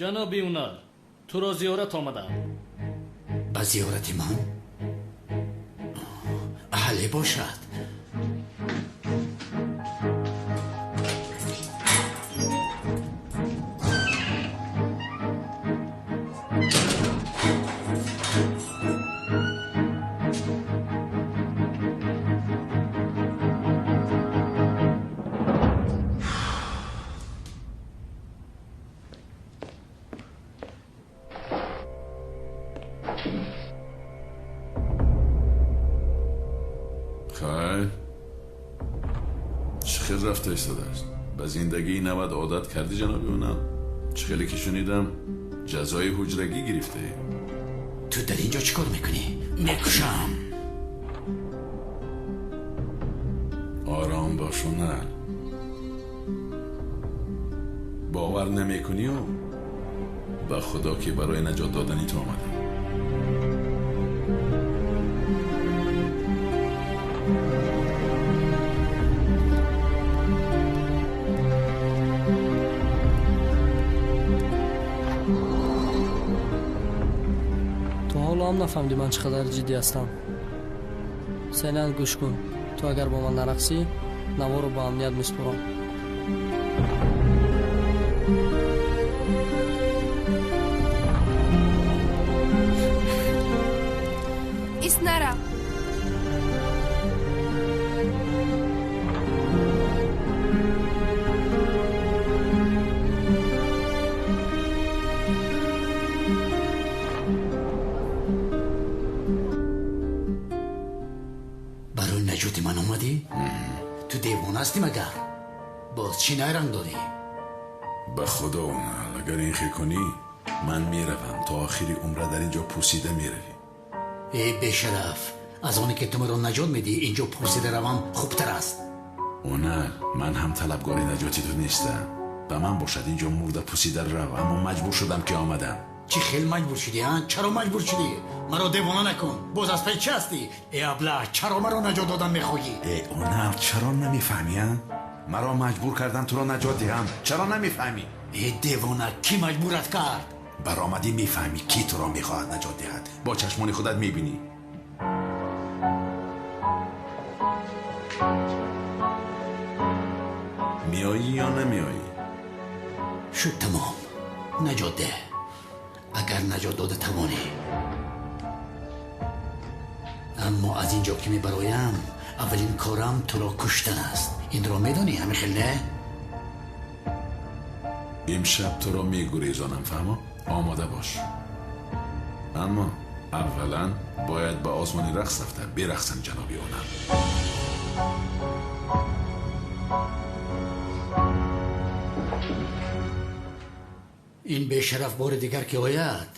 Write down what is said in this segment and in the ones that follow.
Ҷаноби Унал, туро зиёрат омадаам. Ба зиёрати ман? Аҳле бошад. Ба зиндагии навад одат кардӣ, ҷаноби Унал? Чӣ хеле ки шунидам, ҷазои ҳуҷрагӣ гирифтаӣ. Ту дар ин ҷо чӣ кор мекунӣ? Мекушам. Ором бош, Унал. Бовар намекунию? Ба худо ки барои наҷот додани ту омадам. Ҳоло ҳам нафаҳмидӣ ман чӣ қадар ҷиддӣ ҳастам. Селен, гӯш кун. Ту агар бо ман нарақсӣ, наворо ба амният месупорам. Ист нарав. Барои наҷоти ман омадӣ? Ту девона ҳастӣ магар? Боз чӣ найранг дорӣ? Ба худо, Унал, агар ин хел кунӣ, ман меравам. То охири умра дар ин ҷо пусида меравӣ. Эй бешараф, аз оне ки ту маро наҷот медиҳӣ, ин ҷо пусида равам хубтар аст. Унал, ман ҳам талабгори наҷоти ту нестам. Ба ман бошад ин ҷо мурда пусида рав, аммо маҷбур шудам ки омадам. Чӣ хел маҷбур шудӣ, а? Чаро маҷбур шудӣ? Маро девона накун. Боз аз пай чӣ ҳастӣ? Э аблаҳ, чаро маро наҷот додан мехоҳӣ? Э Унал, чаро намефаҳмӣ, а? Маро маҷбур кардан туро наҷот диҳам. Чаро намефаҳмӣ? Э девона, кӣ маҷбурат кард? Баромадӣ мефаҳмӣ, кӣ туро мехоҳад наҷот диҳад. Бо чашмони худат мебинӣ. Меоӣ ё намеоӣ? Шуд тамом. Наҷот деҳ. Агар наҷот дода тавонӣ. Аммо аз ин ҷо ки мебароям, аввалин корам туро куштан аст. Инро медонӣ, ҳамин хел не? Имшаб туро мегурезонам, фаҳмо? Омода бош. Аммо аввалан бояд ба озмони рақс рафта берақсам, ҷаноби Унал. Ин бешараф бори дигар ки ояд,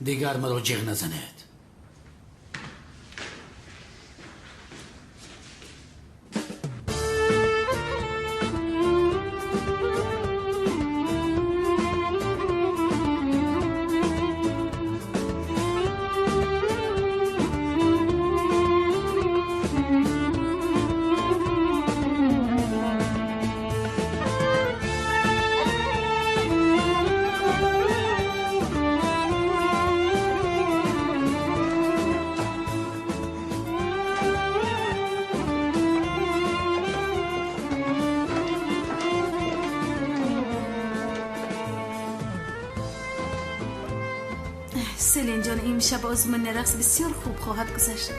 дигар маро ҷиғ назанед. Селен ҷон, имшаб озмуни рақс бисёр хуб хоҳад гузашт.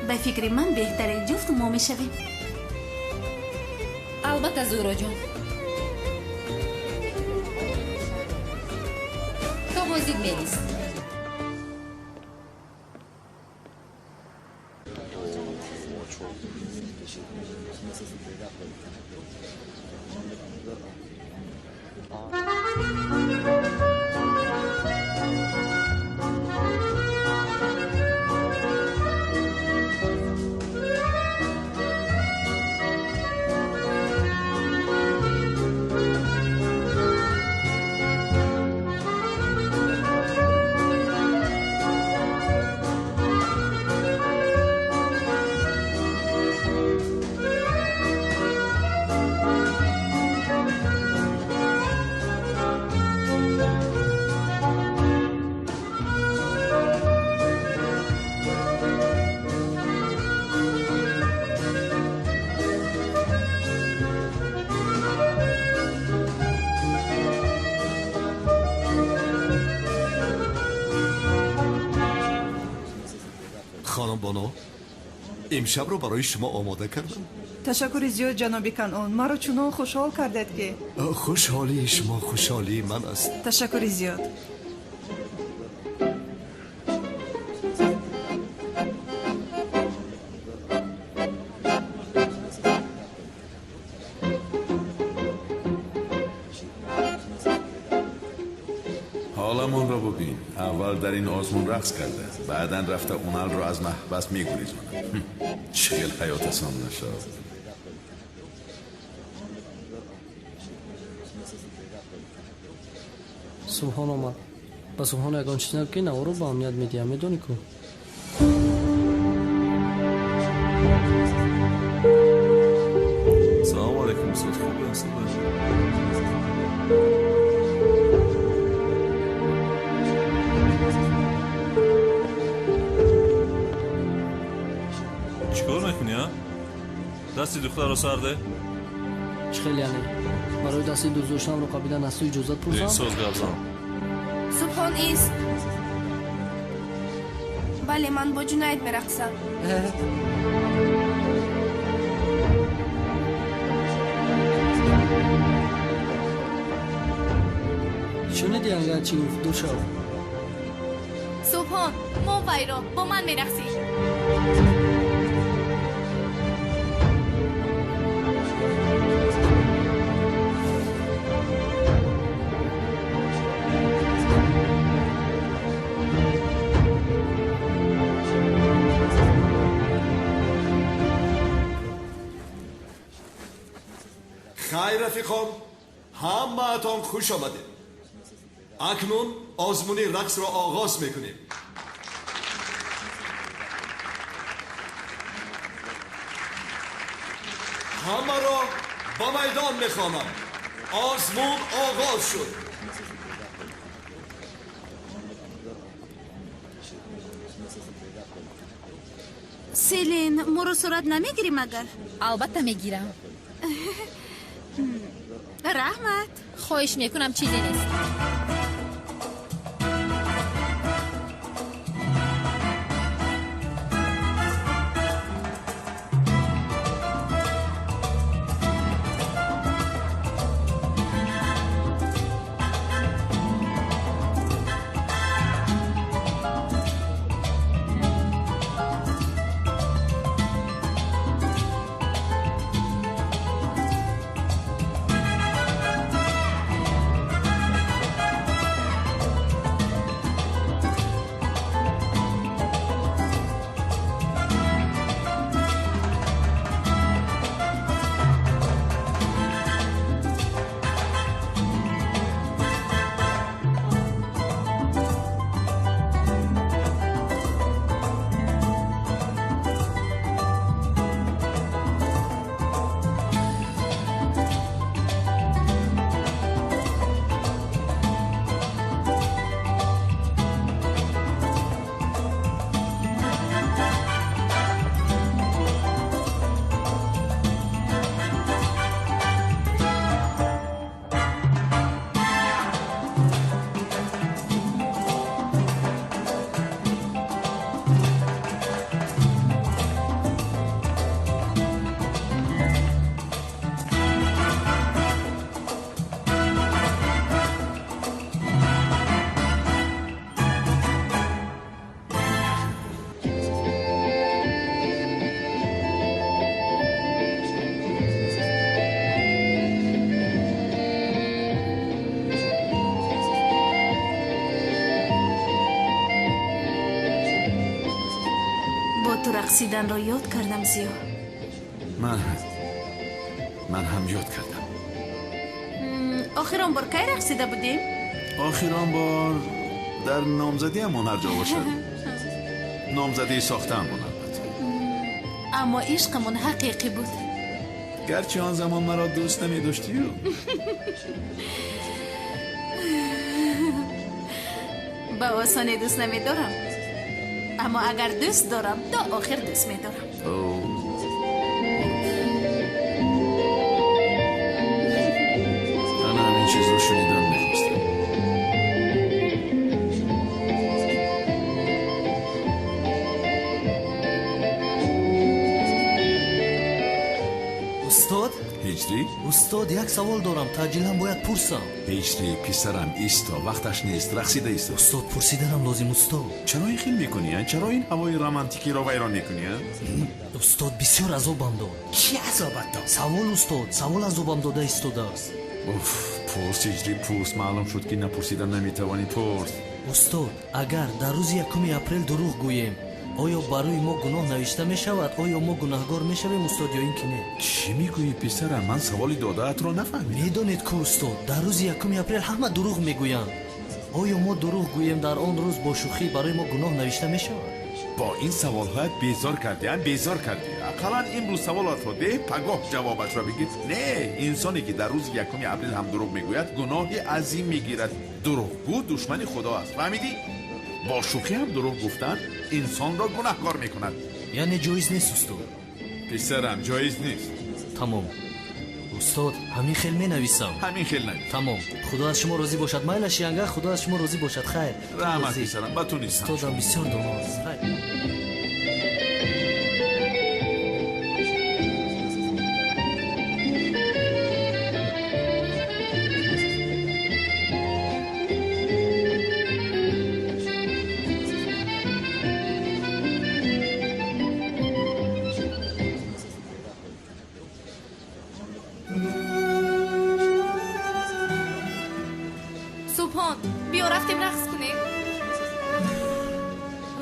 Ба фикри ман беҳтарин ҷуфт мо мешавем. Албатта, Зуроҷон. То бозид мерис. Боно, имшабро барои шумо омода кардам. Ташаккури зиёд, ҷаноби Канъон, маро чунон хушҳол кардед, ки Хушҳолии шумо хушҳолии ман аст. Ташаккури зиёд. Ҳоламонро бубин. Аввал дар ин озмун рақс карда, баъдан рафта Уналро аз маҳбас мегурезонад. Чӣ хел ҳаёт осон нашуд. Субҳон омад. Ба Субҳон ягон чиз нагӯ, ки наворо ба амният медиҳам, медонӣ ку. Салому алейкум, устод, хубе? Устод, чӣ кор мекунӣ, а? Дасти духтарро сарде? Чӣ хел яъне? Барои дасти дӯстдоштаамро қабидан аз ту иҷозат пурсам? Соз гап зан. Субҳон ист. Бале, ман бо Ҷунайд мерақсам. Шуниди, ангар чӣ гуфт? Дур шав. Субҳон, мо вайро бо ман мерақсӣ. Хайр, рафиқон, ҳамаатон хуш омадед. Акнун озмуни рақсро оғоз мекунем. Ҳамаро ба майдон мехонам. Озмун оғоз шуд. Селин, моро сурат намегирӣ магар? Албатта мегирам. Раҳмат. Хоҳиш мекунам, чизе нест. Бо ту рақсиданро ёд кардам, Зиё. Ман ҳам ёд кардам. Охир он бор кай рақсида будем? Охир он бор дар номзадиамон ҳар ҷо бошад. Номзадии сохтаамон, албатта. Аммо ишқамон ҳақиқӣ буд. Гарчи он замон маро дӯст намедоштию. Ба осонӣ дӯст намедорам, аммо агар дӯст дорам, то охир дӯст медорам. Ана ҳамин чизро шунидан мехостам. Ҳиҷрӣ? Устод, як савол дорам, таъҷилан бояд пурсам. Ҳиҷрӣ, писарам, исто, вақташ нест, рақсида исто. Устод, пурсиданам лозим, устод. Чаро ин хел мекунӣ, а? Чаро ин ҳавои романтикиро вайрон мекунӣ, а? Устод, бисёр азобам дод. Чӣ азобат дод? Савол, устод, савол азобам дода истодааст. Уф, пурс, Ҳиҷрӣ, пурс. Маълум шуд, ки напурсида наметавонӣ, пурс. Устод, агар дар рӯзи 1 апрел дурӯғ гӯем, оё барои мо гуноҳ навишта мешавад? Оё мо гунаҳгор мешавем, устод, ё ин ки не? Чӣ мегӯӣ, писарам? Ман саволи додаатро нафаҳмидам. Медонед ку, устод, дар рӯзи 1 апрел ҳама дурӯғ мегӯянд. Оё мо дурӯғ гӯем дар он рӯз бо шӯхӣ барои мо гуноҳ навишта мешавад? Бо ин саволҳоят безор кардӣ, а? Безор кардӣ. Ақаллан имрӯз саволатро деҳ, пагоҳ ҷавобашро бигир. Не, инсоне ки дар рӯзи 1 апрел ҳам дурӯғ мегӯяд, гуноҳи азим мегирад. Дурӯғгӯ душмани Худо аст, фаҳмидӣ? Бо шӯхӣ ҳам дурӯғ гуфтан инсонро гунаҳкор мекунад. Яъне ҷоиз нест, устод? Писарам, ҷоиз нест. Тамом, устод, ҳамин хел менависам. Ҳамин хел навис. Тамом, худо аз шумо розӣ бошад. Майлаш, янга, худо аз шумо розӣ бошад. Хайр. Раҳмат, писарам, ба ту нестам. Устодам бисёр доно аст. Хайр. Субҳон, биё рафтем рақс кунем.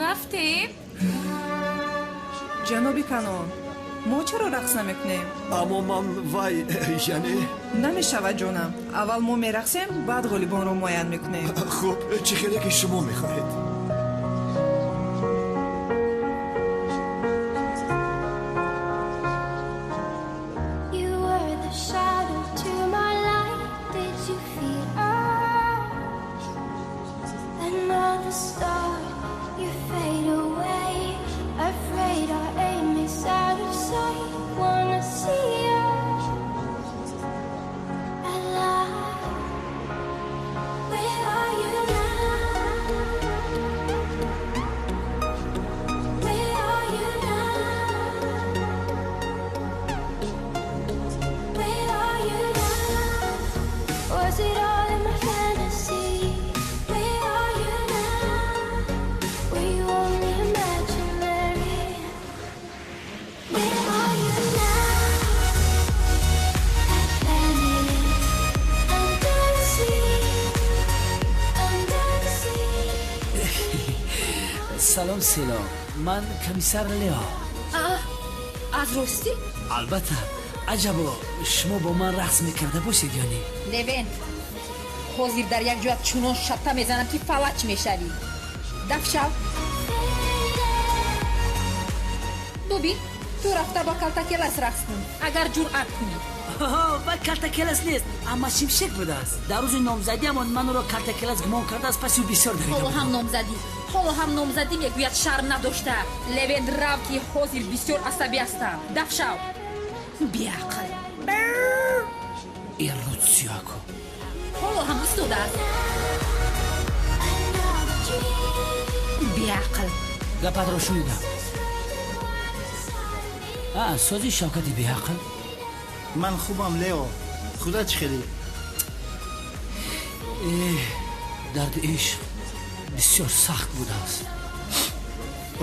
Рафтем? Ҷаноби Канон, мо чаро рақс намекунем? Аммо ман вай, яъне... Намешавад, ҷонам. Аввал мо мерақсем, баъд ғолибонро муайян мекунем. Хуб, чӣ хеле ки шумо мехоҳед. You were the shadow to my light. Did you feel us? Another star, you fade away. Afraid our aim is out of sight. Wanna see us alive. Where are you now? Where are you now? Where are you now? Was it all in my fantasy? Where are you now? Were you only imaginary? Where are you now? Atlantis, under the sea, under the sea. Салом, Сило, ман комиссар Лео. Аз ростӣ? Албатта. Аҷабо, шумо бо ман рақс мекарда бошед ё не? Левен, ҳозир дар як ҷоят чунон шатта мезанам, ки фалаҷ мешавӣ. Даф шав. Бубин, ту рафта ба калтакелас рақс кун, агар ҷуръат кунӣ. Ва калтакелас нест, амма шимшек будааст. Дар рӯзи номзадиамон ман ӯро калтакелас гумон кардааст, пас ӯ бисёр давида Ҳоло буд. ҳам номзадӣ, ҳоло ҳам номзадӣ мегӯяд, шарм надошта. Левен, рав, ки ҳозир бисёр асабӣ ҳастам. Даф шав, беақл. Иррутсиёко. Ҳоло ҳам истодааст, беақл. Гапатро шунидам. А сози, Шавкати беақл. Ман хубам, Лео, худат чӣ хелӣ? Эҳ, дарди ишқ бисёр сахт будааст.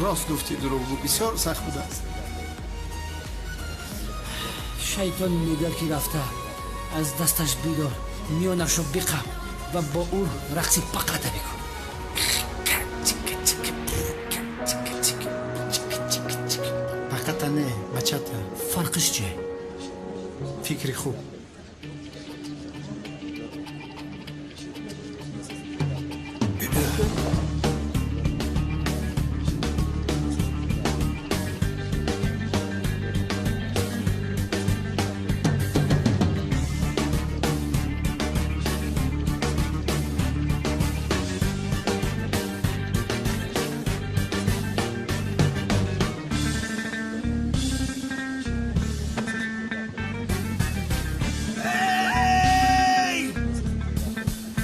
Рост гуфтӣ, дурӯғгӯ, бисёр сахт будааст. Шайтон мегӯяд, ки рафта аз дасташ бидор, миёнашро биқаб ва бо ӯ рақси пақата бикун. Пақата не, бачата. Фарқиш чие? Фикри хуб.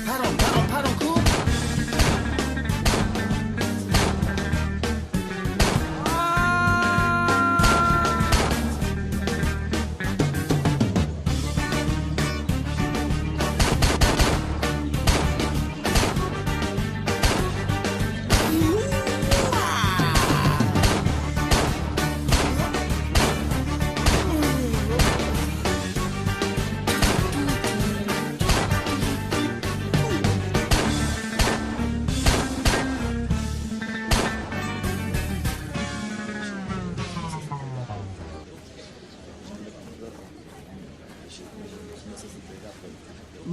Парон, парон, парон, ку.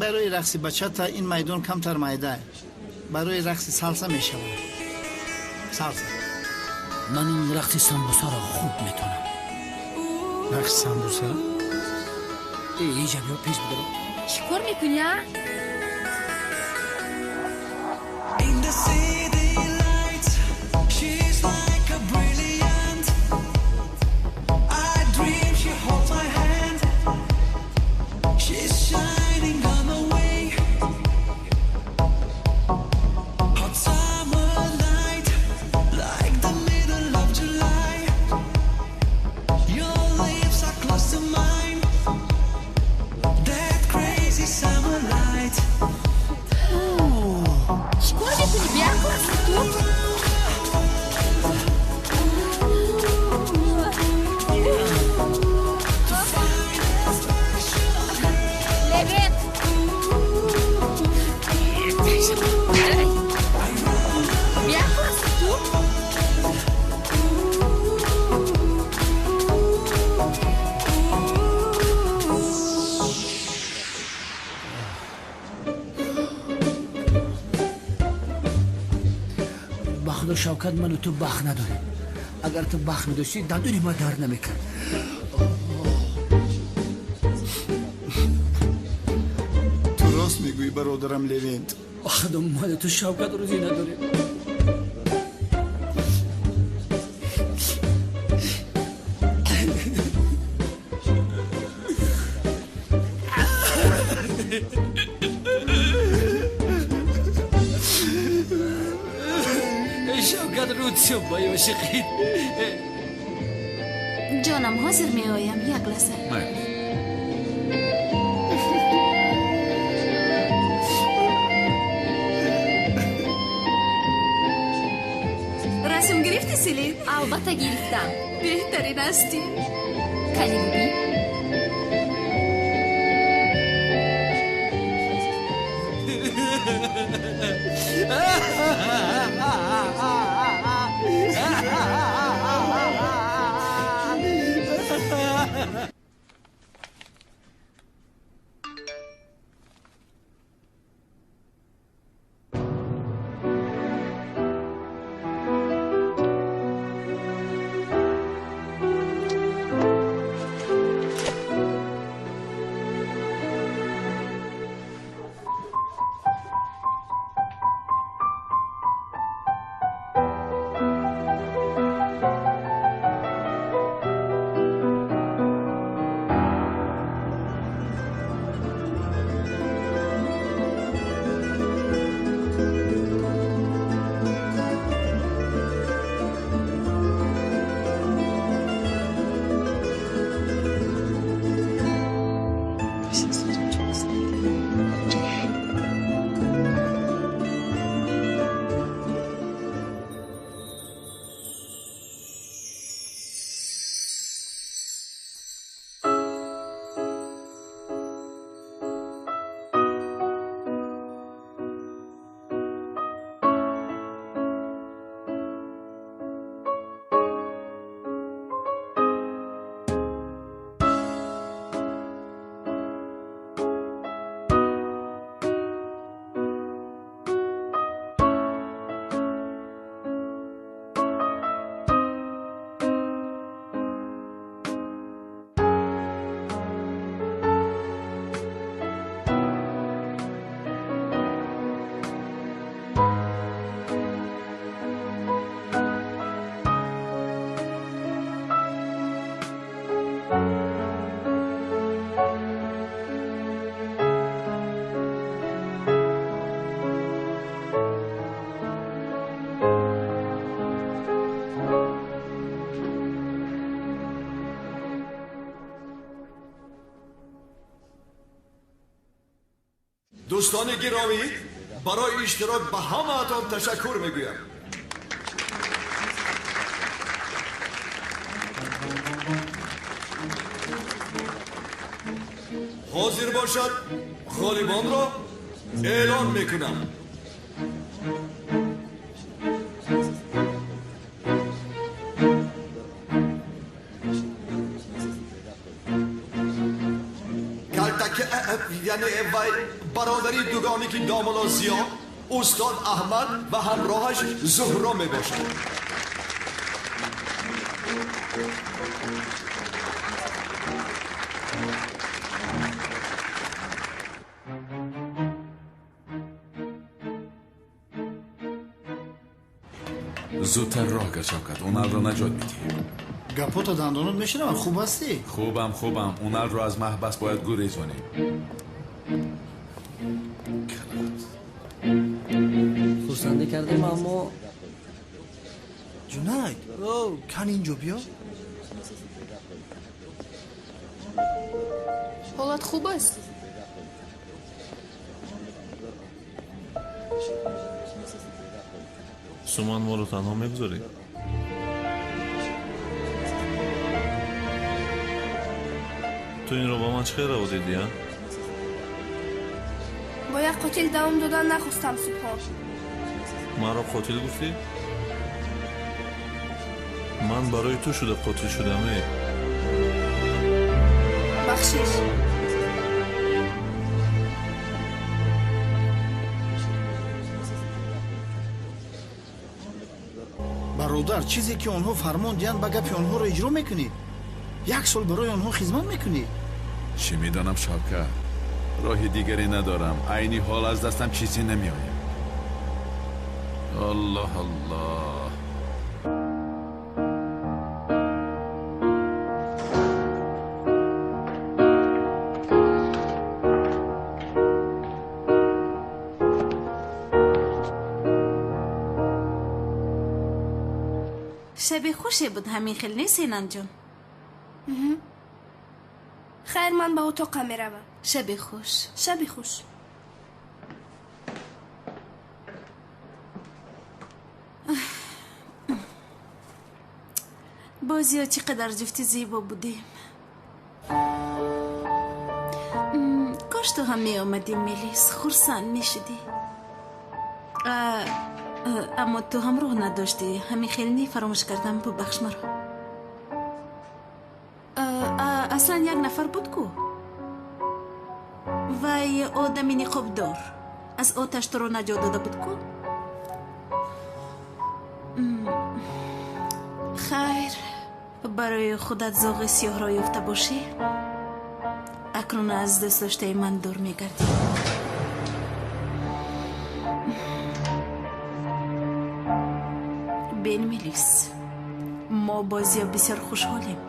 Барои рақси бачата ин майдон камтар майда. Барои рақси салса мешавад. Салса. Ман ин рақси самбусаро хуб метонам. Рақси самбуса? Э, биё пеш бидоро. Чӣ кор мекунӣ, а? In the city lights, she's like a brilliant. I dream she holds my hand. She's shining on the way. Hot summer night, like the middle of July. Your lips are close to mine. That crazy summer light. Чӣ кор мекунӣ, беақл ҳастӣ ту? Левент! Беақл ҳастӣ ту? Ба худо, Шавкат, ману ту бахт надорем. Агар ту бахт медоштӣ, дандони ма дард намекард. Ту рост мегӯӣ, бародарам Левент. Ба худо, ману ту, Шавкат, рӯзӣ надорем. Шавкат, рӯдсё ба ёшиқид. Ҷонам, ҳозир меоям, як лаҳза. Майли. Расм гирифтӣ, Селин? Албатта гирифтам. Беҳтарин ҳастӣ. Кани бубин. Дӯстони гиромӣ, барои иштирок ба ҳамаатон ташаккур мегӯям. Ҳозир бошад, ғолибонро эълон мекунам. Калтак, Яъне вай бародари дугоники домулло Зиё, устод Аҳмад ва ҳамроҳаш Зуҳро мебошад. Зудтар роҳ гар, Шавкат, Уналро наҷот медиҳем. Гапота дандонот мешунавам, хуб ҳастӣ? Хубам, хубам. Уналро аз маҳбас бояд гурезонем. Хурсандӣ кардем, аммо Ҷунайд, кан инҷо биё. Ҳолат хуб аст? Суман, моро танҳо мегузорӣ? Ту инро ба ман чӣ хел раво дидӣ, а? Бо як қотил давом додан нахостам, Субҳон. Маро қотил гуфтӣ? Ман барои ту шуда қотил шудам, э? Бахшиш. Бародар, чизе ки онҳо фармон диҳанд, ба гапи онҳоро иҷро мекунӣ? Як сол барои онҳо хизмат мекунӣ? Чӣ медонам, Шавкат, роҳи дигаре надорам. Айни ҳол аз дастам чизе намеояд. Аллоҳ, Аллоҳ. Шаби хуше буд, ҳамин хел нест, Сенанҷон? Хайр, ман ба утоқам меравам. Шаби хуш. Шаби хуш. Бозиё чӣ қадар ҷуфти зебо будем. Кош ту ҳам меомадӣ, Мелис, хурсанд мешудӣ. Аммо ту ҳамроҳ надоштӣ, ҳамин хел не? Фаромӯш кардам, бубахш маро. Аслан як нафар буд ку, вай одами ниқобдор аз оташ туро наҷот дода буд ку. Хайр, барои худат зоғи сиёҳро ёфта бошӣ, акнун аз дӯстдоштаи ман дур мегардӣ. Бен, Мелис, мо бозиё бисёр хушҳолем.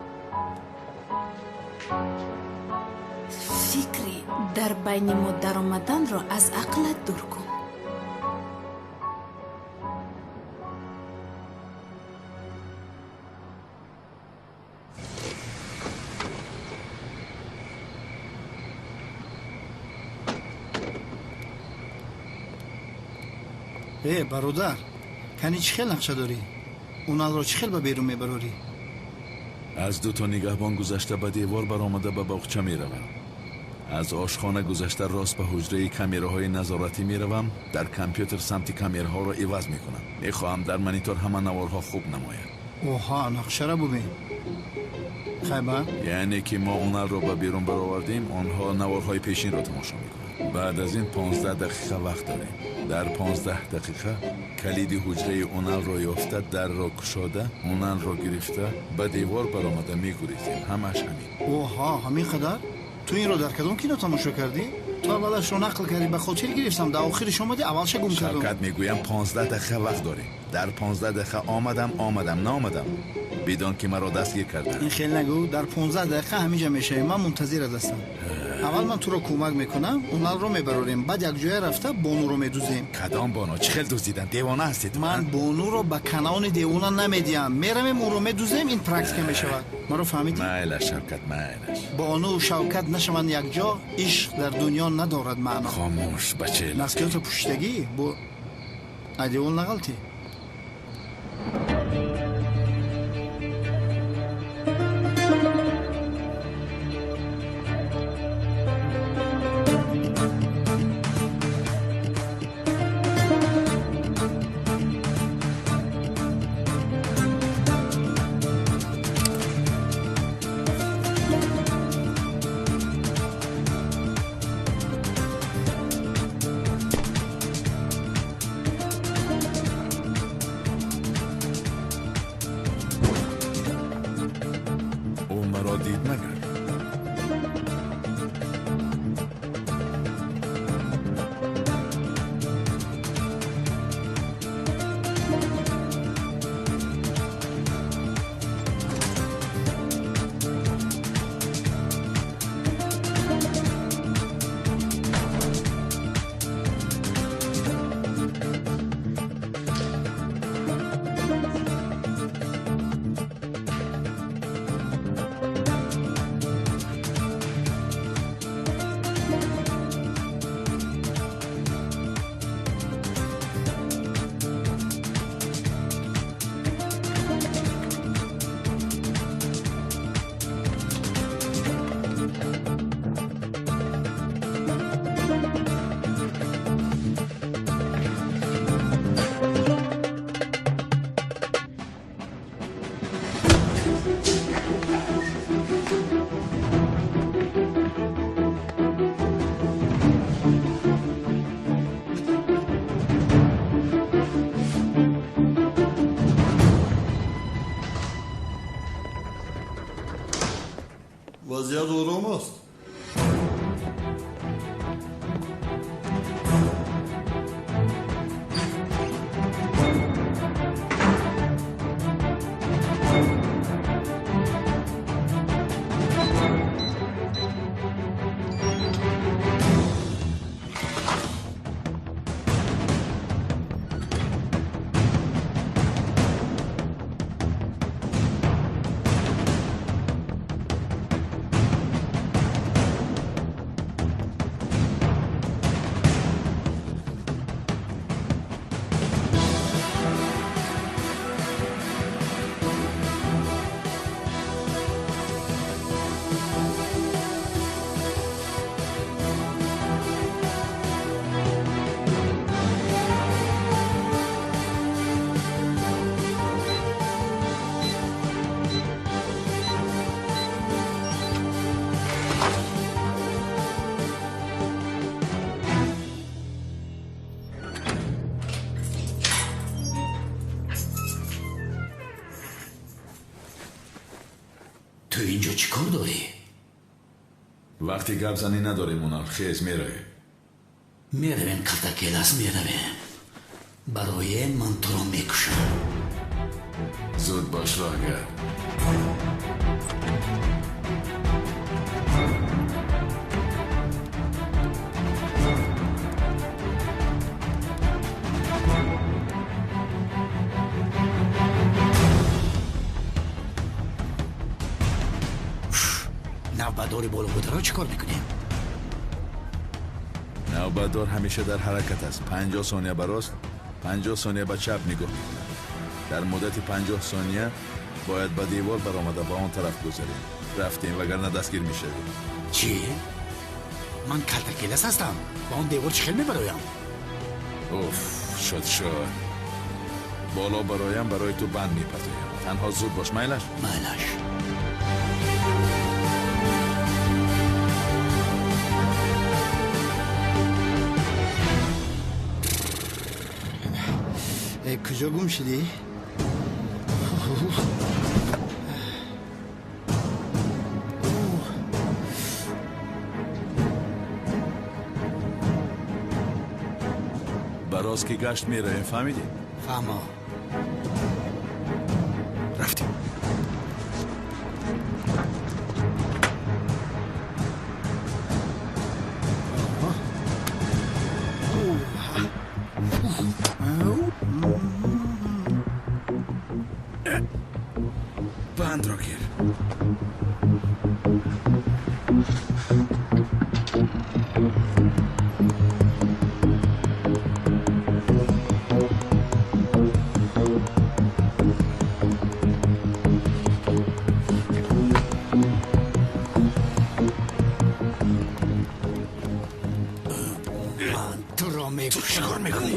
Фикри дар байни мо даромаданро аз ақлат дур кун. Э, бародар, кани чӣ хел нақша дорӣ? Уналро чӣ хел ба берун мебарорӣ? Аз дуто нигаҳбон гузашта, ба девор баромада, ба боғча меравам. Аз ошхона гузашта, рост ба ҳуҷраи камераҳои назоратӣ меравам. Дар компютер самти камераҳоро иваз мекунам. Мехоҳам дар монитор ҳама наворҳо хуб намояд. Оҳа, нақшара бубин. Хайр, яъне ки мо уналро ба берун баровардем, онҳо наворҳои пешинро тамошо мекунанд. Баъд аз ин 15 дақиқа вақт дорем. Дар 15 дақиқа калиди ҳуҷраи уналро ёфта, дарро кушода, уналро гирифта, ба девор баромада мегурезем. Ҳамааш ҳамин. Оҳа, ҳамин қадар? Ту инро дар кадом кино тамошо кардӣ? Ту аввалашро нақл кардӣ, ба хотир гирифтам, дар охириш омадӣ, аввалша гум кардам. Шавкат, мегӯям, 15 дақиқа вақт дорем. Дар 15 дақиқа омадам, омадам, наомадам, бидон ки маро дастгир карданд. Ин хел нагӯ, дар 15 дақиқа ҳаминҷа мешавем, ман мунтазират ҳастам. Аввал ман туро кӯмак мекунам, уналро мебарорем, баъд якҷоя рафта бонуро медузем. Кадом боно? Чӣ хел дуздидан? Девона ҳастед? Ман бонуро ба канаони девона намедиҳам. Меравем, ӯро медузем, ин практика мешавад. Маро фаҳмидӣ? Майлаш, Шавкат, майлаш. Бону Шавкат нашаванд якҷо, ишқ дар дунё надорад маъно. Хомӯш, бача. Наскиётро пӯшидагӣ бо айдевол нағалтӣ. Вазъият ором аст. Ту инҷо чӣ кор дорӣ? Вақти гап занӣ надорем, Унал, хез, меравем. Меравем, калтакелас, меравем. Барои ман туро мекушам. Зуд бош, роҳгар. Навбатдори болобударо чӣ кор мекунем? Навбатдор ҳамеша дар ҳаракат аст. 50 сония ба рост, 50 сония ба чап нигоҳ мекунад. Дар муддати 50 сония бояд ба девор баромада ба он тараф гузарем. Рафтем, вагарна дастгир мешавем. Чӣ? Ман калтакелас ҳастам. Ба он девор чӣ хел мебароям? Уф, шуд шуд. Боло бароям, барои ту банд мепартоям. Танҳо зуд бош, майлаш? Майлаш. Куҷо гум шудӣ? Ба рост ки гашт меравем, фаҳмидӣ? Фаҳмо. Рафтем. Бандро гир. Ман туро мекушам. Чӣ кор мекунӣ?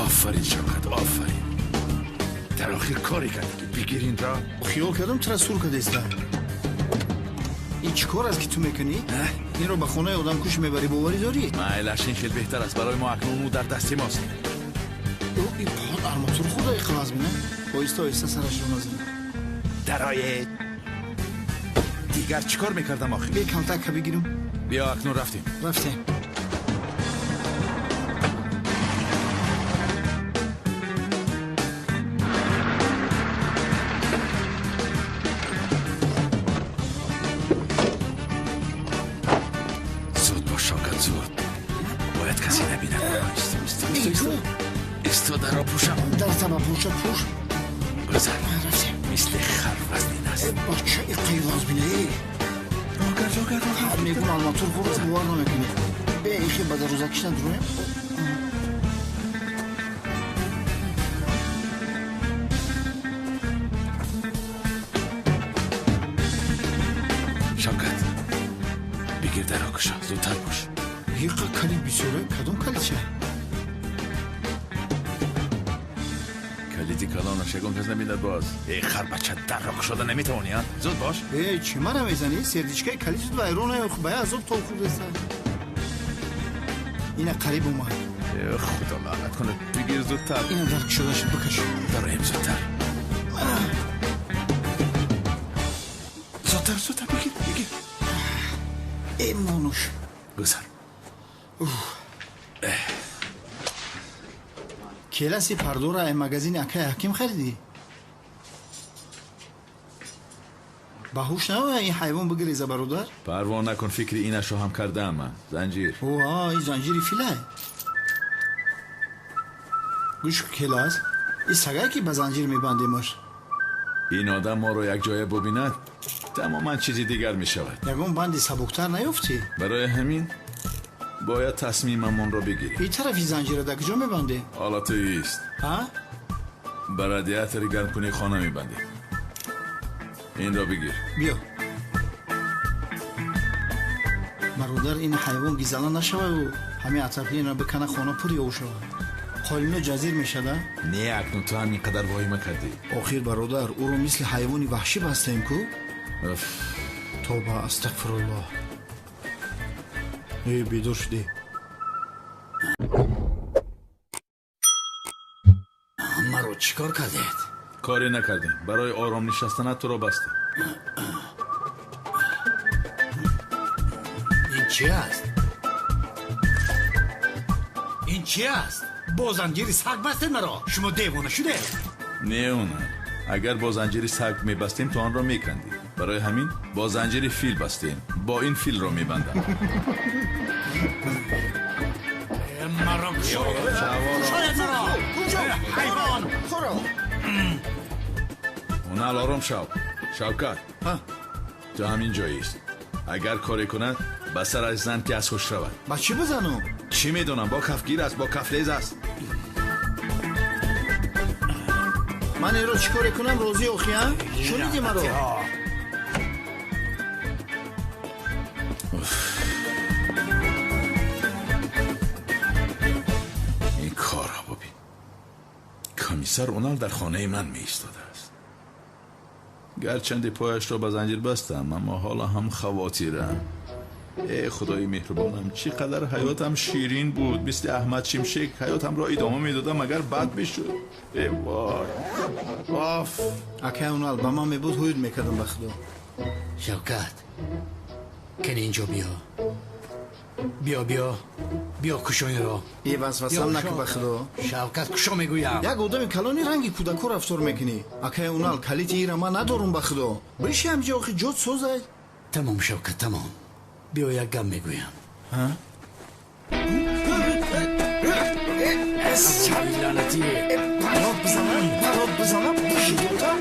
Офарин, Шавкат, офарин. Дар охир коре кардӣ ки бигир инро. Хиёл кардам тура сур кардастам. Ин чӣ кор аст ки ту мекунӣ? Инро ба хонаи одамкуш мебарӣ, боварӣ дорӣ? Майлаш, ин хел беҳтар аст. Барои мо акнун ӯ дар дасти мост. Ин арматур хурда иқлаз бина. Оҳиста оҳиста сарашро назан. Дароед. Дигар чӣ кор мекардам охир? Бе камтака бигирам. Биё, акнун рафтем. Рафтем. Зуд бош, Шавкат, зуд. Бояд касе набинад. Исто, дарро пӯшам. Дар таба пӯша, пӯш. Гузар. Рафтем. Мисли хар вазнин аст. Бача иққаи вазбина. Рогар, рогар, рогар. Мегум арматур хурда, бовар намекунӣ. Бе ихе ба дарозакиш надуроем. Шавкат, бигир дарро кушо, зудтар бош. Иққа калид бисёре, кадом калидча? Калиди калонаш ягон кас набинад боз. Эй харбача, дарро кушода наметавонӣ, а? Зуд бош. Э, чӣ мара мезанӣ? Сердичкаи калид зуд вайрон, ба азоб тол хурдаста. Ина қариб омад. Э, худо лаънат кунад. Бигир зудтар. Ина дар кушода шуд, бикаш. Дароем зудтар. Гузар, зудтар бигир, бигир. Э, монуш. Гузар. Келаси пардора ай магазини акай ҳаким харидӣ? Ба ҳуш наоя ин ҳайвон бигиреза, бародар. Парво накун, фикри инашро ҳам кардаам ман. Занҷир. О, ин занҷири филай. Гӯш, келас, ин сагае ки ба занҷир мебандемаш. Ин одам моро якҷоя бубинад, тамоман чизи дигар мешавад. Ягон банди сабуктар наёфтӣ? Барои ҳамин бояд тасмимамонро бигирем. Ин тарафи занҷира дар куҷо мебандем? Ҳоло туист. Ҳа? Ба радиатори гармкунии хона мебандем. Инро бигир. Биё. Бародар, ин ҳайвон гизала нашаваю ҳамин атрофиро бикана, хона пур ёв шавад. Қолино ҷазир мешада? Не, акнун ту ҳам ин қадар воҳима кардӣ. Охир, бародар, ӯро мисли ҳайвони ваҳшӣ бастаем ку. Тоба, астағфируллоҳ. Э, бедор шудӣ. Маро чӣ кор кардед? Коре накардем. Барои ором нишастанат туро бастем. Ин чи аст? Ин чи аст? Бо занҷири саг бастед маро? Шумо девона шудед? Не, она. Агар бо занҷири саг мебастем, ту онро мекандӣ. Барои ҳамин бо занҷири фил бастем. Бо ин филро мебандам. Маро кушоед! Маро ҳайвон! Ҳунал, ором шав. Шавкат, ту ҳамин ҷоист. Агар коре кунад, ба сараш зан, ки аз ҳуш равад. Ба чӣ бизанам? Чӣ медонам, бо кафгир аст, бо кафлез аст. Ман инро чӣ коре кунам, розӣ охи, а? Шуниди маро? Ин корро бубин. Комиссар Унал дар хонаи ман меистодааст. Гарчанде пояшро ба занҷир бастам, аммо ҳоло ҳам хавотирам. Э, худои меҳрубонам, чӣ қадар ҳаётам ширин буд. Мисли Аҳмад Шимшек ҳаётамро идома медодам, агар бад мешуд. Э, вой, оф. Акай Унал, ба ман мебуд, ҳуюд мекардам, ба худо. Шавкат, кани инҷо биё. Биё, биё, биё, кушо инро. Е, васвасам наку, ба худо. Шавкат, кушо мегӯям. Як одами калони ранги кӯдако рафтор мекунӣ. Акай Унал, калити ира ман надорум, ба худо. Биши ҳамҷо, охи ҷот созай. Тамом, Шавкат, тамом. Биё, як гап мегӯям. Лаънатӣ! Парод бизанам, парод бизанам, бишидота.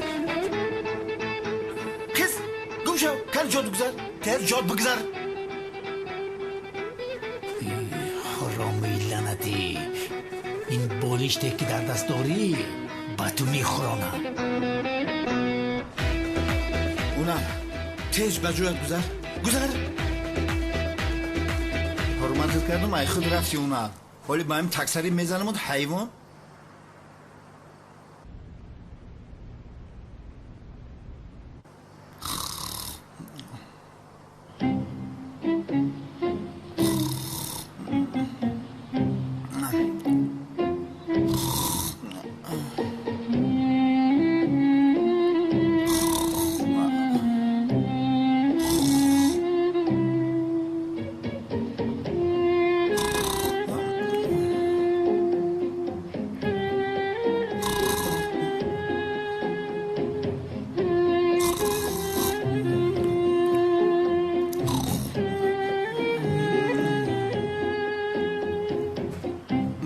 Қиз, гум шав, кар ҷот бигзар, тез ҷот бигзар. Ҳаромии лаънатӣ, ин болиште ки дар даст дорӣ, ба ту мехӯронам. Унал, тез ба ҷоят гузар, гузар. Ҳурматат кардам, ай худ рафти, Унал. Ҳоли ба ҳам таксари мезанамуд, ҳайвон.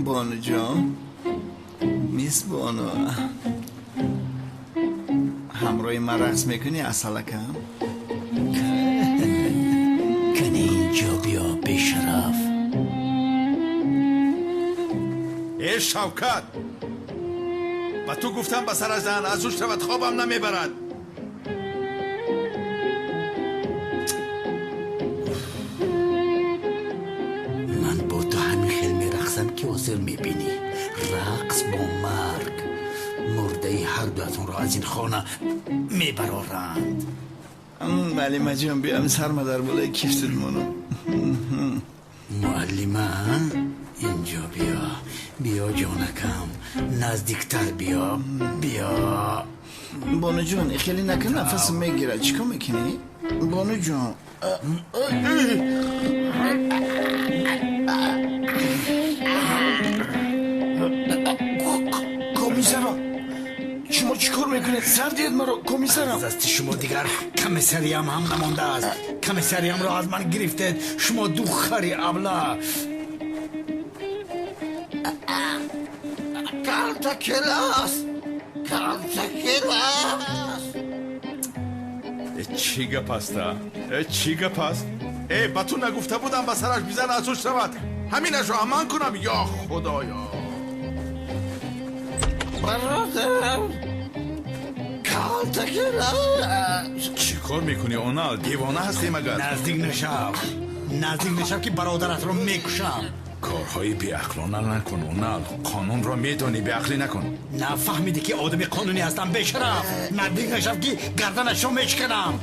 Бону ҷон, мис Бону, ҳамроҳи ман рақс мекунӣ, асалакам? Кани инҷо биё, бешараф. Э, Шавкат, ба ту гуфтам, ба сараш зан, аз ҳуш равад. Хобам намебарад. Ман бо ту ҳамин хел мерақсам, ки ҳозир мебинӣ. Рақс бо марг. Мурдаи ҳардуятонро аз ин хона мебароранд. Муаллимаҷон, биям, сарма дар болои кифтит монам. Муаллима, инҷо биё. Биё, ҷонакам, наздиктар биё, биё. Бонуҷон, хеле накун, нафасм мегирад. Чӣ кор мекунӣ? Бону ҷон. Комиссара, шумо чӣ кор мекунед? Сар диҳед маро, комиссарам. Аз дасти шумо дигар комиссариям ҳам намондааст. Комиссариямро аз ман гирифтед, шумо ду хари абла. Калта келас, калта келас. Чӣ гап аст, а? Чӣ гап аст? Э, ба ту нагуфта будам, ба сараш бизан, аз ҳуш равад. Ҳаминашро аман кунам, ё худоё. Бародар, калта келас. Чӣ кор мекунӣ, Онал? Девона ҳастӣ магар? Наздик нашав, наздик нашав, ки бародаратро мекушам. Корҳои беақлона накун, Онал. Қонунро медонӣ, беақлӣ накун. Нафаҳмидӣ, ки одами қонунӣ ҳастам, бешараф. Наздик нашав, ки гарданашро мешиканам.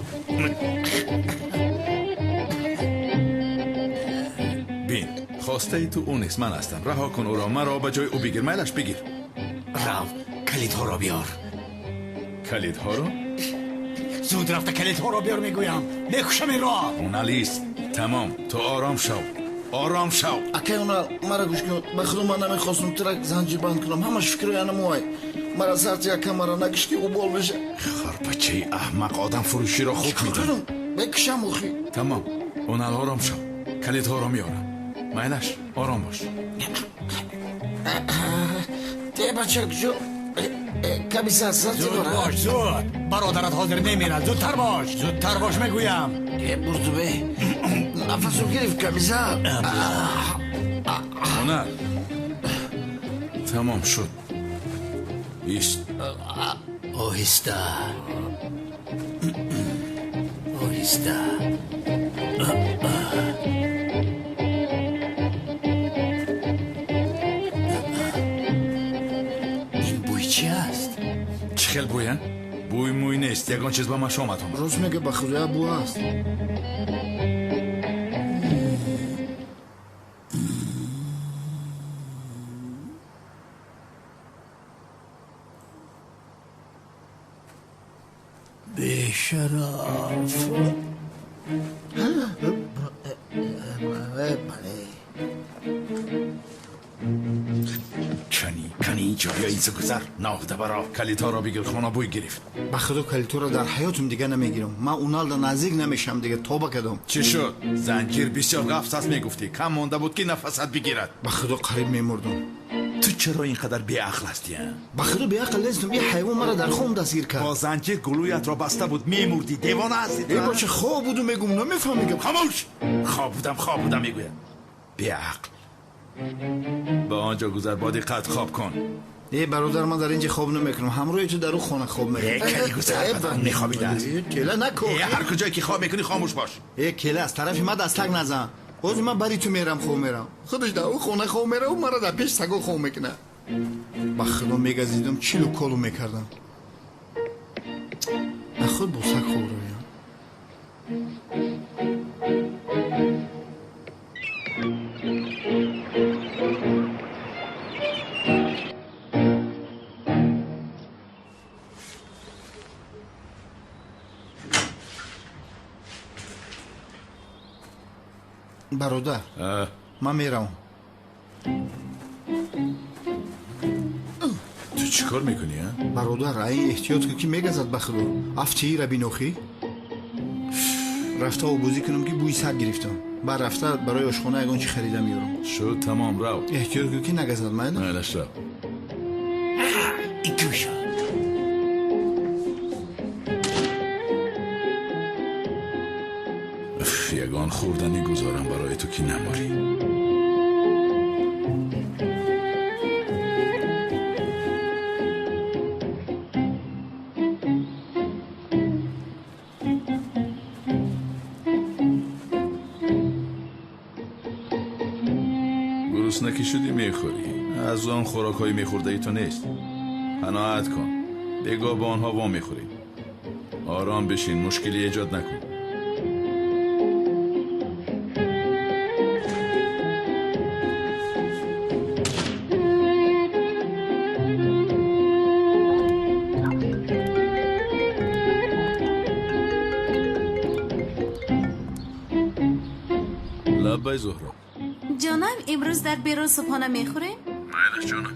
Бин, хостаи ту ӯ нест, ман ҳастам. Раҳо кун ӯро, маро ба ҷои ӯ бигир. Майлаш, бигир. Рав, калидҳоро биёр. Калидҳоро? Зуд рафта калидҳоро биёр, мегӯям. Мекушам инро. Оналист, тамом, ту ором шав, ором шав. Акай Онал, мара гӯш кун. Ба худо, ман намехостум тура занҷирбанд кунам. Ҳамаш фикри анамуай. Мара сарти яка, мара накиш, ки ӯ бол меша. Харбачаи аҳмақ, одам фурӯширо хуб медонӣ. Мекушам охи. Тамом, Онал, ором шав, калидҳоро меорам. Майлаш, ором бош. Те, бача, куҷо? Комиссар, сарти. Зуд бош, зуд. Бародарат ҳозир мемирад. Зудтар бош, зудтар бош, мегӯям. Э, бурдубе, нафасо гирифт, комиссар. Онал, тамом шуд, ист. Оҳиста, оҳиста. Ин бӯй чи аст? Чӣ хел бӯя? Бӯй мӯй нест, ягон чиз ба машомат омад. Рост мега, ба худо, як бӯ аст. Бешараф. Бале. Кани, кани, инҷо бیا, инсо гузар. Ноҳда баро, калидҳоро бигир, хона бӯй гирифт. Ба худо, калидҳоро дар ҳаётум дига намегирам. Ман Уналда наздик намешавам дига, тоба кардам. Чӣ шуд? Занҷир бисёр ғафс аст, мегуфтӣ. Кам монда буд, ки нафасат бигирад. Ба худо, қариб мемурдам. Ту чаро ин қадар беақл ҳастӣ, а? Ба худо, беақл нестам. Ин ҳайвон мара дар хом дастгир кард. Бо занҷир гулӯятро баста буд, мемурдӣ. Девона ҳастӣ ту? Э, бача, хоб буду, мегум, намефаҳмӣ гап. Хомӯш! Хоб будам, хоб будам, мегӯяд. Беақл. Ба он ҷо гузар, бо диққат хоб кун. Э, бародар, ман дар инҷа хоб намекунам. Ҳамроҳи ту дар ӯ хона хоб мекунам. Э, кали, гузар, бадан мехобидааст. Э, кела нако. Э, ҳар куҷое ки хоб мекунӣ, хомӯш бош. Э, кела, аз тарафи ман дастак назан. Ҳозир ман бари ту мерам, хоб мерам. Худаш дар ӯ хона хоб мераву мара дар пеш саго хоб мекунад. Ба худо, мегазидам, чилу колу мекардам. На худ бо саг хоб равям. Бародар, ман меравам. Ту чӣ кор мекунӣ, а? Бародар, ай, эҳтиёт кун, ки мегазад. Ба худо, афтиира бинохӣ. Рафта обозӣ кунам, ки бӯи саг гирифтам. Баъд рафта барои ошхона ягон чӣ харида меёрам. Шуд, тамом, рав. Эҳтиёт кун, ки нагазад, майла? Майлаш, рав. Икуша. Ягон хӯрданӣ гузорам барои ту, ки наморӣ. Гурусна ки шудӣ, мехӯрӣ. Аз он хӯрокҳои мехӯрдаи ту нест. Қаноат кун, бегоҳ бо онҳо во мехӯрӣ. Ором бишин, мушкилӣ эҷод накун. Лаббай, Зуҳро. Ҷонам, имрӯз дар берун субҳона мехӯрем? Майлаш, ҷонам.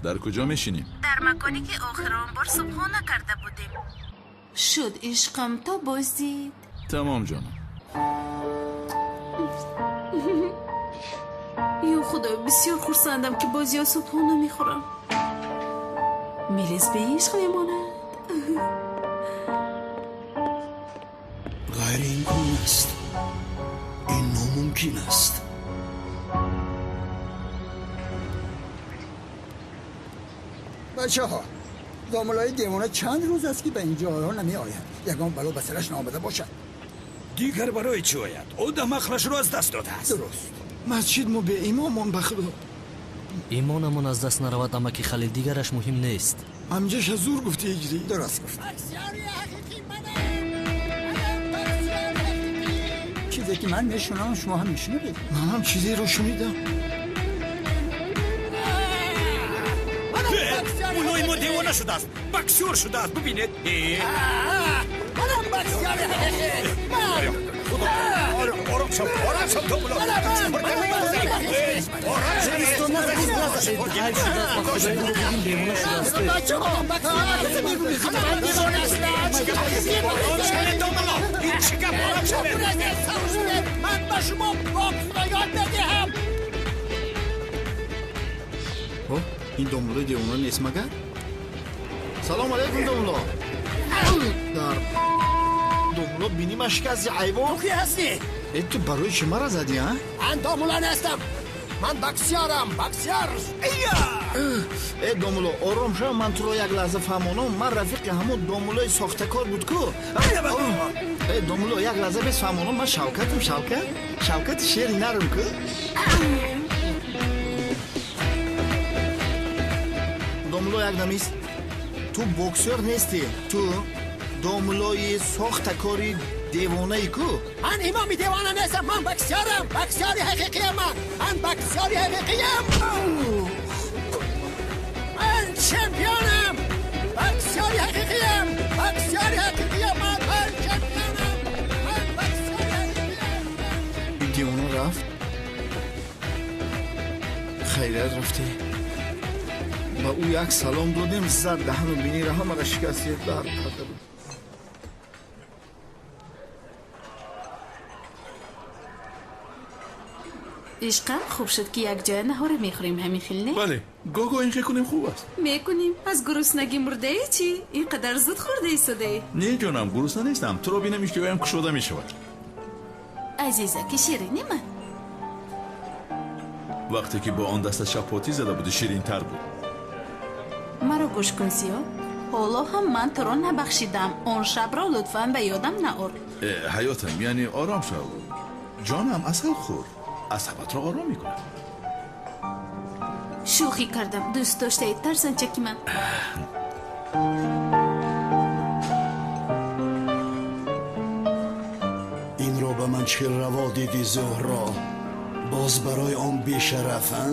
Дар куҷо мешинем? Дар маконе ки охирон бор субҳона карда будем. Шуд, ишқам, то боздид. Тамом, ҷонам. Ё Худоё, бисёр хурсандам, ки боз ё субҳона мехӯрам. Мелис бе ишқ мемонад. Ғайриимкон аст, ин номумкин аст. Бачаҳо, домулои девона чанд рӯз аст, ки ба ин ҷойҳо намеояд. Ягон бало ба сараш наомада бошад. Дигар барои чӣ ояд? Одам ақлашро аз даст додааст. Дуруст. Масҷид мо беимомон, ба худо. Имонамон аз даст наравад, амаки Халил, дигараш муҳим нест. Амҷаша зур гуфти, иҷрӣ. Дуруст гуфт. Чизе ки ман мешунавам, шумо ҳам мешунавед. Ман ҳам чизеро шунидам. Муллои мо девона шудааст, боксёр шудааст, бубинед. Манам боксёри ҳақиқӣ. Ором, ором шав, ором шав, домулло. Ором шав. Бемона шудааст. Бачаҳо, касе мегӯяд, ман девона ҳастам. Ором шавед, домулло. Ин чӣ гап? Ором шавед. Ман ба шумо боксро ёд медиҳам. Ин домуллои девона нест магар? Салом алайкум, домулло. Дар домулло, бинима шикасти, ҳайвон. Ту ки ҳастӣ? Э, ту барои чӣ мара задӣ, а? Ман домулло нестам, ман боксёрам, боксёр. Э, домулло, ором шав, ман туро як лаҳза фаҳмонам. Ман рафиқи ҳамон домуллои сохтакор буд ку. Э, домулло, як лаҳза бес фаҳмонам, ман Шавкатам, Шавкат, Шавкати шери нарм ку. Домулло, як дамист, ту боксёр нестӣ, ту домуллои сохтакори девонаи ку. Ман имоми девона нестам, ман боксёрам, боксёри ҳақиқиям. Ман боксёри ҳақиқиям, ман чемпионам, боксёри ҳақиқиям, боксёри ҳақиқиям, ман чемпионам, ман боксёри ҳақиқиям. Ин девона рафт, хайрият рафте. Ба ӯ як салом додем, зад даҳану бинира ҳамаро шикасти, дард карда буд. Ишқам, хуб шуд, ки якҷоя наҳора мехӯрем, ҳамин хел не? Бале, гоҳ-гоҳ ин хел кунем, хуб аст. Мекунем. Аз гуруснагӣ мурдаи чӣ? Ин қадар зуд хӯрда истодаӣ. Не, ҷонам, гурусна нестам. Туро бинам, иштиҳоям кушода мешавад. Азизаки ширини ман. Вақте ки бо он даста шапотӣ зада будӣ, ширинтар буд. Маро гӯш кун, Зиё, ҳоло ҳам ман туро набахшидам. Он шабро лутфан ба ёдам наор. Э, ҳаётам, яъне ором шав, ҷонам, асал хӯр, асабатро ором мекунад. Шӯхӣ кардам, дӯст доштаи тарсанчаки ман. Инро ба ман чӣ раво дидӣ, Зуҳро? Боз барои он бешараф, а?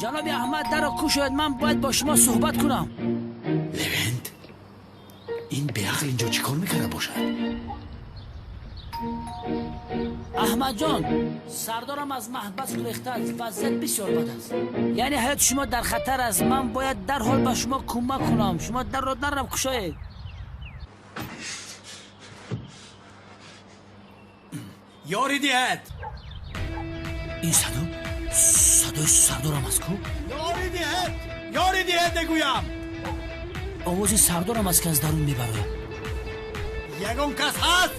Ҷаноби Аҳмад, дарро кушоед, ман бояд бо шумо суҳбат кунам. Левент, ин беақл инҷо чӣ кор мекарда бошад? Аҳмадҷон, сардорам аз маҳбас гурехтааст. Вазъият бисёр бад аст. Яъне ҳаёти шумо дар хатар аст. Ман бояд дарҳол ба шумо кӯмак кунам. Шумо дарро даррав кушоед. Ёрӣ диҳед! Ин садо садои сардорам аст ку? Ёрӣ диҳед! Ёрӣ диҳед мегӯям! Овози сардорам аст, ки аз дарун мебарояд. Ягон кас ҳаст?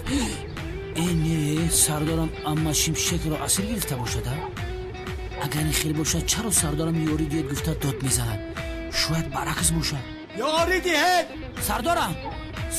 Э, не, сардорам амма шимшекро асир гирифта бошад, а? Агар ин хел бошад, чаро сардорам ёрӣ диҳед гуфта дод мезанад? Шояд баръакс бошад. Ёрӣ диҳед! Сардорам,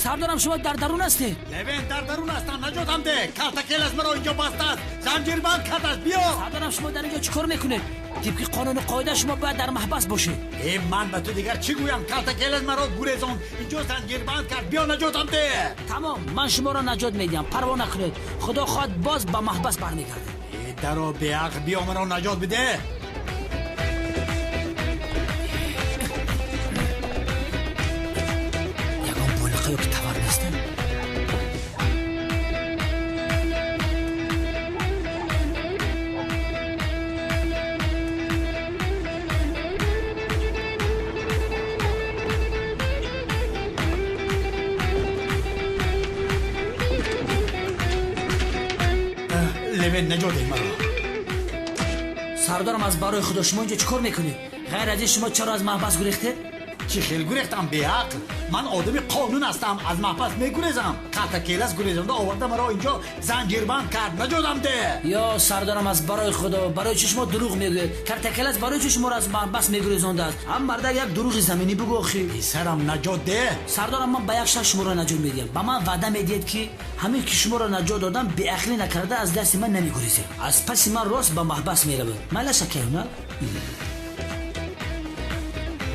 сардорам, шумо дар дарун ҳастед? Левен, дар дарун ҳастам, наҷотам деҳ! Калтакелас маро инҷо бастааст, занҷирбанд кардааст, биё! Сардорам, шумо дар инҷо чӣ кор мекунед? Тибқи қонуну қоида шумо бояд дар маҳбас бошед. Э, ман ба ту дигар чӣ гӯям? Калтакелас маро гурезонд, инҷо занҷирбанд кард, биё наҷотам деҳ! Тамом, ман шуморо наҷот медиҳам, парво накунед. Худо хоҳад, боз ба маҳбас бармегардед. Э, даро, беақл, биё маро наҷот бидеҳ! Ягон болиқа ё ки тавар нестем? Левен, наҷот деҳ маро! Сардорам, аз барои худо, шумо инҷо чӣ кор мекунед? Ғайр аз ин, шумо чаро аз маҳбас гурехтед? Чӣ хел гурехтам, беақл? Ман одами қонун ҳастам, аз маҳбас мегурезам? Калтакелас гурезонда оварда маро инҷо занҷирбанд кард, наҷотам деҳ! Ё сардорам, аз барои худо, барои чӣ шумо дурӯғ мегӯед? Калтакелас барои чӣ шуморо аз маҳбас мегурезондааст? Ҳам мардак як дурӯғи заминӣ бигӯ охи. Писарам, наҷот деҳ! Сардорам, ман ба як шарт шуморо наҷот медиҳам. Ба ман ваъда медиҳед, ки ҳамин ки шуморо наҷот додам, беақлӣ накарда аз дасти ман намегурезед. Аз паси ман рост ба маҳбас меравед. Майлаш, акаюна?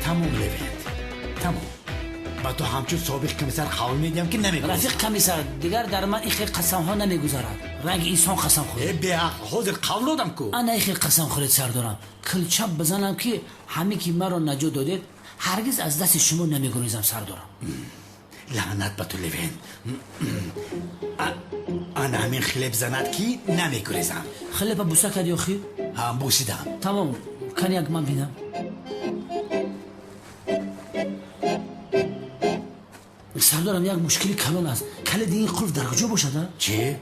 Тамом, Левент, тамом. Ба ту ҳамчун собиқ комиссар қавл медиҳам, ки намегурезам. Рафиқ комиссар, дигар дар ман ин хел қасамҳо намегузарад. Ранги инсон қасам хӯред. Э, беақл, ҳозир қавл додам ку. Ана ин хел қасам хӯред, сардорам. Килчап бизанам, ки ҳамин ки маро наҷот додед, ҳаргиз аз дасти шумо намегурезам, сардорам. Лаънат ба ту, Левент! Ана ҳамин хлеб занад, ки намегурезам. Хлеба буса кардӣ охир? Ҳа, бусидам. Тамом, кани як ман бинам. Сардорам, як мушкили калон аст. Калиди ин қулф дар куҷо бошад, а? Чӣ?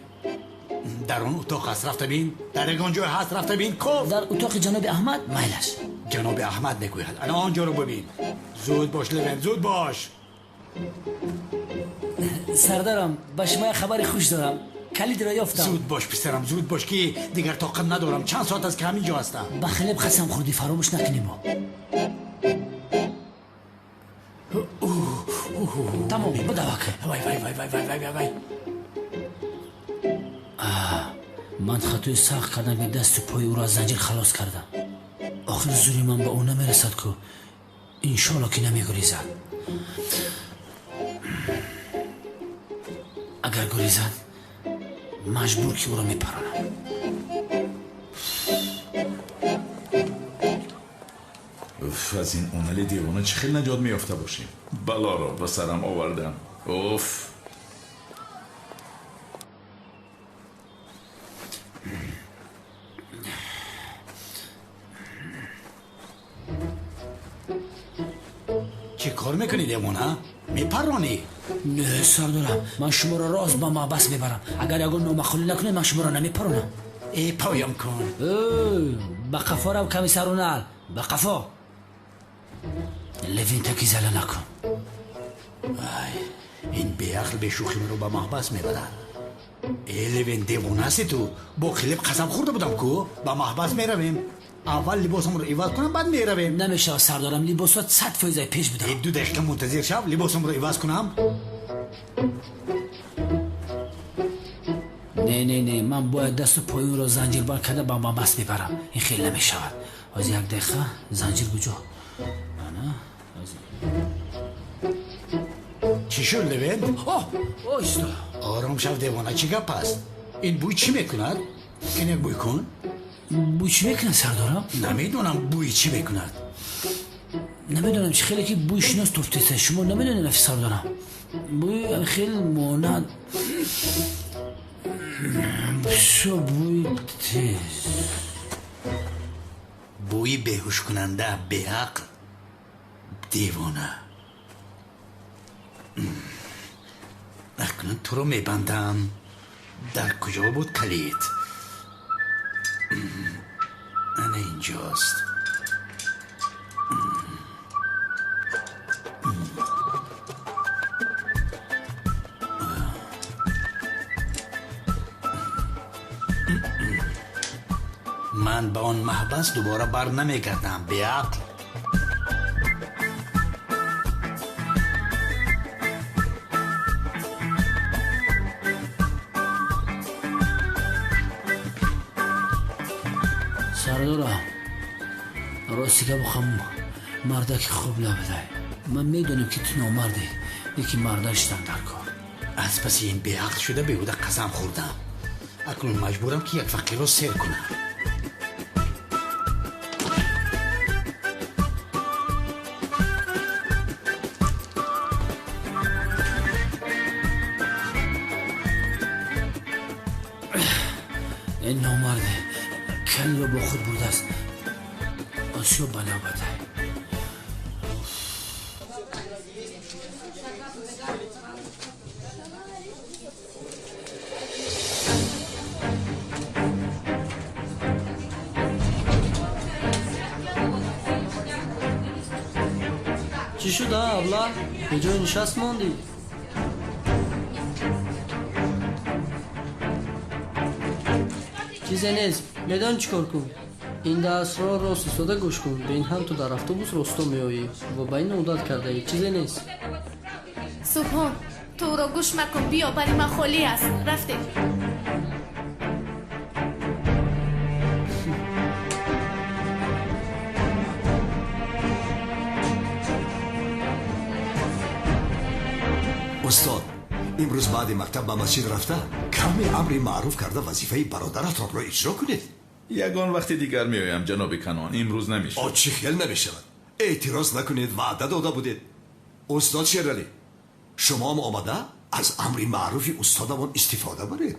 Дар он утоқ ҳаст, рафта бин. Дар ягон ҷой ҳаст, рафта бин. Коф! Дар утоқи ҷаноби Аҳмад? Майлаш. Ҷаноби Аҳмад мегӯяд. Ана он ҷоро бибин. Зуд бош, Левен, зуд бош! Сардарам, ба шумо як хабари хуш дорам. Калидро ёфтам. Зуд бош, писарам, зуд бош, ки дигар тоқат надорам. Чанд соат аст, ки ҳамин ҷо ҳастам. Ба хлеб қасам хӯрдӣ, фаромӯш накунем. Тамом, бидавак. Вай, вай, вай, вай, вай, вай, вай! Ман хатои сахт кардам, ки дасту пои ӯро аз занҷир халос кардам. Охир зури ман ба ӯ намерасад ку. Иншоалло, ки намегурезад. Агар гурезад, маҷбур ки ӯро мепаронам. Уф, аз ин онали девона чӣ хел наҷот меёфта бошем? Балоро ба сарам овардам, уф! Чӣ кор мекунӣ, девона? Мепаронӣ? Не, сардорам, ман шуморо рост ба маҳбас мебарам. Агар ягон номаъқулӣ накунед, ман шуморо намепаронам. Э, поям кун! Ба қафо рав, комиссарунал, ба қафо! Левинтаки зала накун. Ай, ин беақл бешӯхӣ маро ба маҳбас мебарад. Э, Левин, девона ҳасти ту? Бо хлеб қасам хӯрда будам ку, ба маҳбас меравем. Аввал либосамро иваз кунам, баъд меравем. Намешавад, сардорам, либосот 100% пеш будам. Э, 2 дақиқа мунтазир шав, либосамро иваз кунам. Не, не, не, ман бояд дасту пои ӯро занҷирбанд карда ба маҳбас мебарам. Ин хел намешавад. Ҳозир, як дақиқа, занҷир куҷо? Ана. Чӣ шуд, Левен? Оҳиста. Ором шав, девона, чӣ гап аст? Ин бӯй чӣ мекунад? Ин як бӯй кун. Бӯй чӣ мекунад, сардорам? Намедонам, бӯи чӣ мекунад. Намедонам, чӣ хеле ки бӯи шинос туфтеса. Шумо намедонед, рафи сардорам, бӯи хел монанд. Бисёр бӯи тез. Бӯи беҳушкунанда, беақл, девона. Акнун туро мебандам. Дар куҷо буд калид? Ана инҷост. Ман ба он маҳбас дубора бар намегардам, беақл. Сардора, рости гап бихоҳам, мардаки хуб набудай. Ман медонем, ки ту номардӣ, лекин марда шудан дар кор. Аз паси ин беақл шуда беҳуда қасам хӯрдам. Акнун маҷбурам, ки як фақирро сер кунам. Ин номарде калиро бо худ бурдааст. Осиё ба навбатай. Чӣ шуд, а абла? Беҷой нишаст мондӣ? Чизе нест. Медонӣ чӣ кор кун? Ин дарсро рост истода гӯш кун. Бин, ҳам ту дар автобус росто меоӣ ва ба ин одат кардаӣ. Чизе нест. Субҳон, ту ӯро гӯш макун. Биё, бари ман холӣ аст. Рафтем. Устод, имрӯз баъди мактаб ба масҷид рафта, каме амри маъруф карда, вазифаи бародаратонро иҷро кунед. Ягон вақти дигар меоям, ҷаноби Канон, имрӯз намешавад. О, чӣ хел намешавад? Эътироз накунед, ваъда дода будед. Устод Шералӣ, шумоам омада аз амри маъруфи устодамон истифода баред.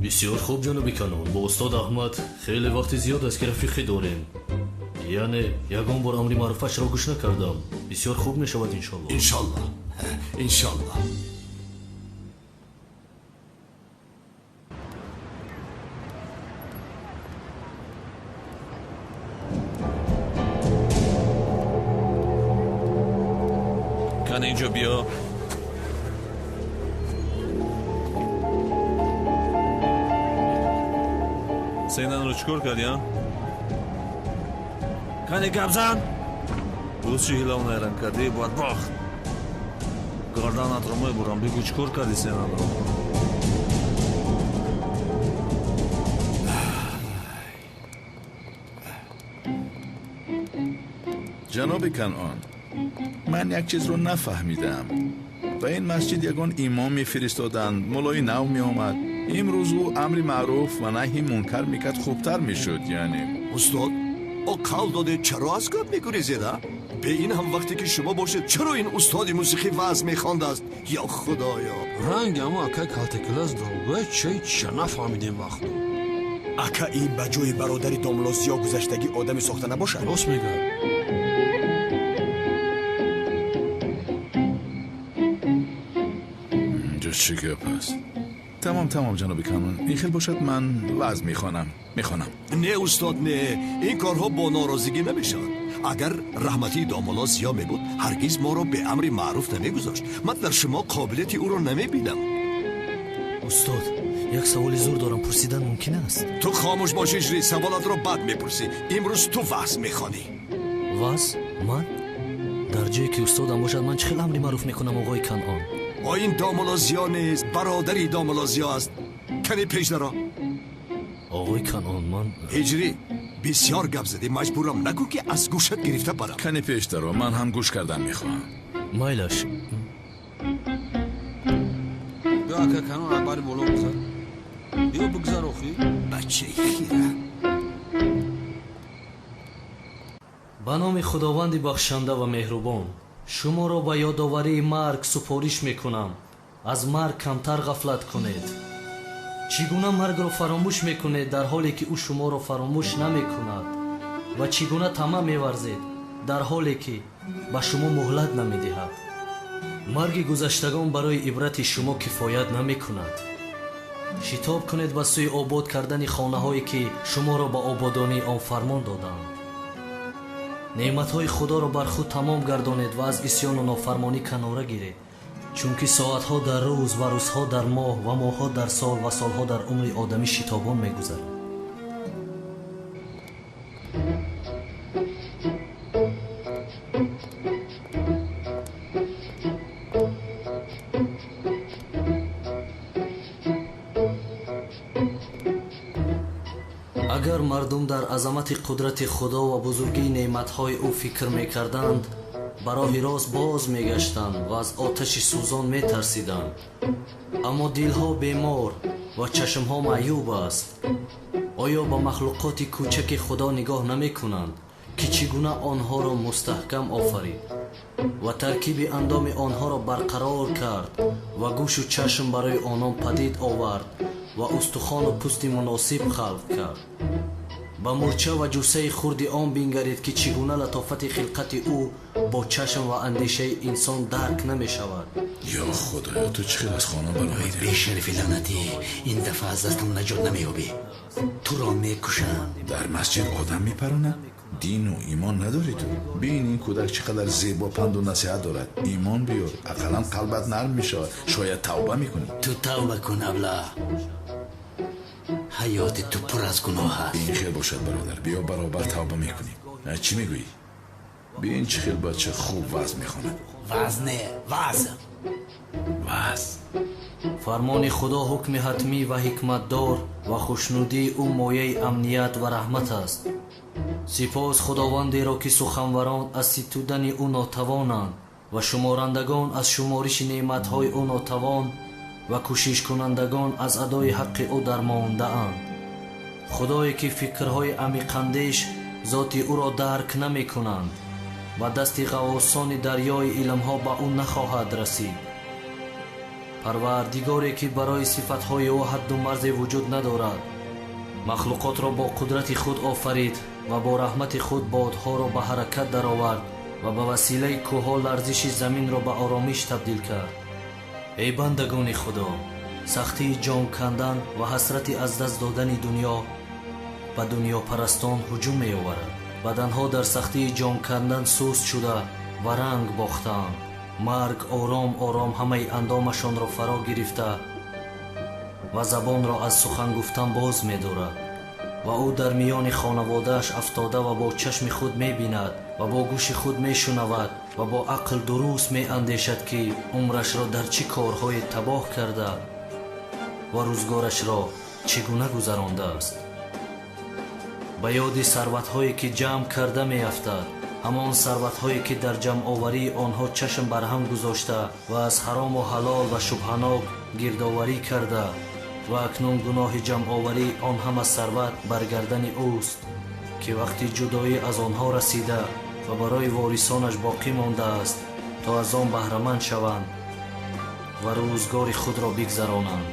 Бисёр хуб, ҷаноби Канон. Бо устод Аҳмад хеле вақти зиёд аст, ки рафиқӣ дорем. Яъне ягон бор амри маъруфашро гӯш накардам. Бисёр хуб мешавад, иншолло. Иншолло, иншолло. Кане, инҷо биё. Сенанро чӣ кор кардӣ, а? Кане, гап зан. Боз чӣ ҳилаву найранг кардӣ, бадбахт? Гарданатро мебурам. Бигӯ, чӣ кор кардӣ сенанро? Ҷаноби Канъон, ман як чизро нафаҳмидам. Ба ин масҷид ягон имом мефиристоданд, муллои нав меомад. Имрӯз ӯ амри маъруф ва наҳи мункар мекард, хубтар мешуд, яъне. Устод, о қавл додед, чаро аз гап мегурезед, а? Бе ин ҳам вақте ки шумо бошед, чаро ин устоди мусиқӣ ваъз мехондааст? Ё худоё! Ранги ҳамо акай калтакилас доргӯя чай ча нафаҳмидем вақту. Ака, ин ба ҷои бародари домло Зиё гузаштагӣ одами сохта набошад? Рост мегӯяд. Инҷо чӣ гап аст? Тамом, тамом, ҷаноби Канон, ин хел бошад, ман ваъз мехонам, мехонам. Не, устод, не, ин корҳо бо норозигӣ намешавад. Агар раҳматии домулло Зиё мебуд, ҳаргиз моро бе амри маъруф намегузошт. Ман дар шумо қобилияти ӯро намебинам. Устод, як саволи зур дорам, пурсидан мумкин аст? Ту хомӯш бош, Ҳиҷрӣ, саволатро баъд мепурсӣ. Имрӯз ту ваъз мехонӣ. Ваъз? Ман? Дар ҷое ки устодам бошад, ман чӣ хел амри маъруф мекунам, оғои Канъон? О, ин домулло Зиё нест, бародари домулло Зиё аст. Кани пешдаро. Оғои Канъон, ман. Ҳиҷрӣ, бисёр гап задӣ, маҷбурам накун, ки аз гӯшат гирифта барам. Кани пешдаро, ман ҳам гӯш кардан мехоҳам. Майлаш. Биё, ака Канон, акбари боло бигзар. Биё, бигзар охӣ. Бачаи хира. Ба номи Худованди бахшанда ва меҳрубон, шуморо ба ёдоварии марг супориш мекунам. Аз марг камтар ғафлат кунед. Чӣ гуна маргро фаромӯш мекунед, дар ҳоле ки ӯ шуморо фаромӯш намекунад? Ва чӣ гуна тамаъ меварзед, дар ҳоле ки ба шумо муҳлат намедиҳад? Марги гузаштагон барои ибрати шумо кифоят намекунад. Шитоб кунед ба сӯи обод кардани хонаҳое ки шуморо ба ободонии он фармон доданд. Неъматҳои Худоро бар худ тамом гардонед ва аз исьёну нофармонӣ канора гиред, чунки соатҳо дар рӯз ва рӯзҳо дар моҳ ва моҳҳо дар сол ва солҳо дар умри одамӣ шитобон мегузаранд. Агар мардум дар азамати қудрати Худо ва бузургии неъматҳои ӯ фикр мекарданд, ба роҳи рост боз мегаштанд ва аз оташи сӯзон метарсиданд. Аммо дилҳо бемор ва чашмҳо маъюб аст. Оё ба махлуқоти кӯчаки Худо нигоҳ намекунанд, ки чӣ гуна онҳоро мустаҳкам офарид ва таркиби андоми онҳоро барқарор кард ва гӯшу чашм барои онон падид овард ва устухону пӯсти муносиб халқ кард? Ба мӯрча ва ҷуссаи хурди он бингаред, ки чӣ гуна латофати хилқати ӯ бо чашм ва андешаи инсон дарк намешавад. Ё Худоё, ту чӣ хел аз хона баромадӣ? Бешарифи лаънатӣ, ин дафъа аз дастам наҷот намеёбӣ. Туро мекушам. Дар масҷид одам мепаронад? Дину имон надорӣ ту? Бин ин кӯдак чӣ қадар зебо панду насиҳат дорад. Имон биёр, ақаллан қалбат нарм мешавад. Шояд тавба мекунӣ. Ту тавба кун, абла. Ҳаёти ту пур аз гуноҳ аст. Ин хел бошад, бародар, биё баробар тавба мекунем. Чӣ мегӯӣ? Бин чӣ хел бача хуб ваъз мехонад. Ваъз не, ваъз. Ваъз. Фармони Худо ҳукми ҳатмӣ ва ҳикматдор ва хушнудии ӯ мояи амният ва раҳмат аст. Сипос Худовандеро, ки суханварон аз ситудани ӯ нотавонанд ва шуморандагон аз шумориши неъматҳои ӯ нотавон ва кӯшишкунандагон аз адои ҳаққи ӯ дармондаанд. Худое ки фикрҳои амиқандеш зоти ӯро дарк намекунанд ва дасти ғаввосони дарёи илмҳо ба ӯ нахоҳад расид. Парвардигоре ки барои сифатҳои ӯ ҳадду марзе вуҷуд надорад, махлуқотро бо қудрати худ офарид ва бо раҳмати худ бодҳоро ба ҳаракат даровард ва ба василаи кӯҳҳо ларзиши заминро ба оромиш табдил кард. Эй бандагони Худо, сахтии ҷон кандан ва ҳасрати аз даст додани дунё ба дунёпарастон ҳуҷум меоварад. Баданҳо дар сахтии ҷон кандан суст шуда ва ранг бохтаанд. Марг ором ором ҳамаи андомашонро фаро гирифта ва забонро аз сухан гуфтан боз медорад ва ӯ дар миёни хонаводааш афтода ва бо чашми худ мебинад ва бо гӯши худ мешунавад ва бо ақл дуруст меандешад, ки умрашро дар чӣ корҳое табоҳ карда ва рӯзгорашро чӣ гуна гузарондааст. Ба ёди сарватҳое ки ҷамъ карда меафтад, ҳамон сарватҳое ки дар ҷамъоварии онҳо чашм барҳам гузошта ва аз ҳарому ҳалол ва шубҳанок гирдоварӣ карда ва акнун гуноҳи ҷамъоварии он ҳама сарват бар гардани ӯст, ки вақти ҷудоӣ аз онҳо расида ва барои ворисонаш боқӣ мондааст то аз он баҳраманд шаванд ва рӯзгори худро бигзаронанд.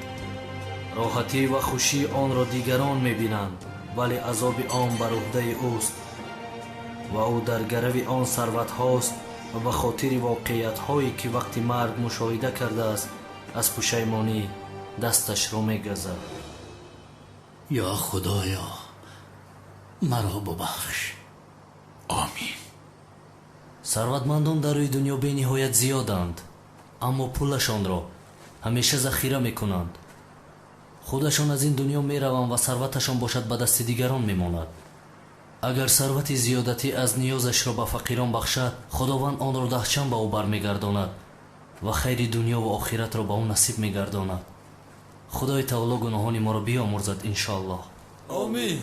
Роҳатӣ ва хушии онро дигарон мебинанд, вале азоби он бар уҳдаи ӯст ва ӯ дар гарави он сарватҳост ва ба хотири воқеиятҳое ки вақти марг мушоҳида кардааст аз пушаймонӣ дасташро мегазад. Ё Худоё, маро бубахш. Омин. Сарватмандон дар рӯи дунё бениҳоят зиёданд, аммо пулашонро ҳамеша захира мекунанд. Худашон аз ин дунё мераванд ва сарваташон бошад ба дасти дигарон мемонад. Агар сарвати зиёдатӣ аз ниёзашро ба фақирон бахшад, Худованд онро даҳчанд ба ӯ бармегардонад ва хайри дунё ва охиратро ба ӯ насиб мегардонад. Худои таоло гуноҳони моро биёмурзад, иншоаллоҳ. Омин.